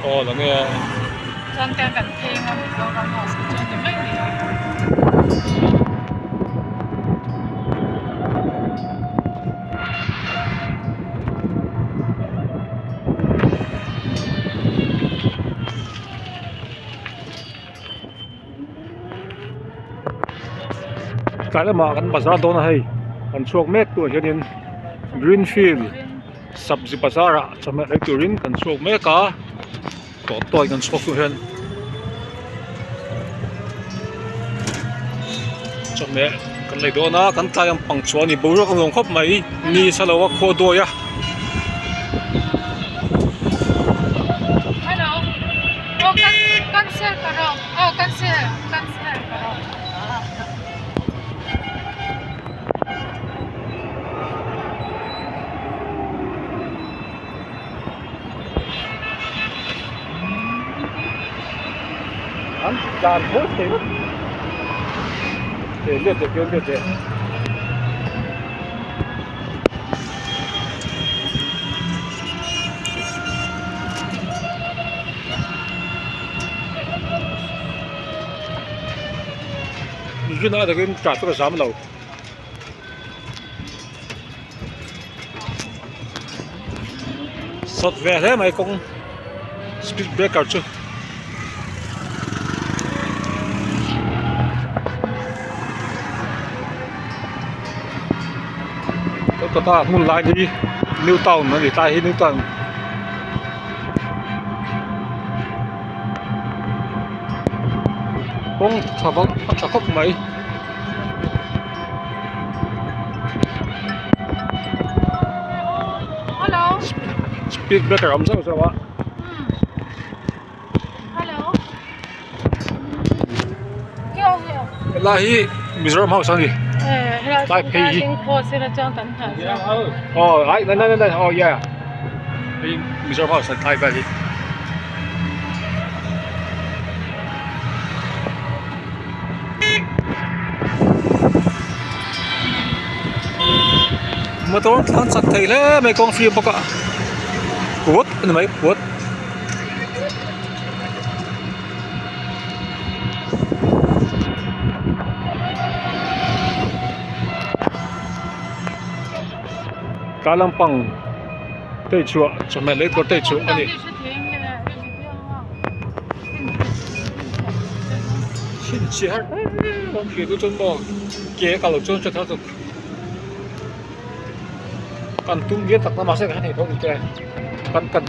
Aw lang e. Chuan te kan phei anga Mizoram House te chu a ni mai ni. Tlai lamah kan bazar dawn a hei kan chhuak mek tur hianin green field sabzi bazar ah chawhmeh lei turin kan chhuak mek a tawh tawi kan chhuak tur hian chawhmeh kan lei dawn a kan tlai lampang chu a ni boruak a nuam khawp mai ni sa lo a khua duai a. An tlan tho thei vek he let leh let leh. Zuna takin traffic a zam lo. Sawt ve hle mai kawng speed breaker chu. Kolkata hmun lai hi new town a ni tlai hi new town. Kawng tha vak a tha khawp mai. Speed breaker a awm zauh zauh a. Helai hi Mizoram house a ni tlai phei hi aw ai nai nai nai aw yeah hei Mizoram house a tlai vel hi. Motor tlan chak thei hle mai kawng free bawk a put a ni mai put. Tlai lampang te chhuah chawhmeh lei tur te chhuah a ni. Chhinchhiah har em em hria chu chuan maw ke a kal loh chuan hriat har zawk kan tum viau tak na mahse kan hre thei tho ni te kan kan.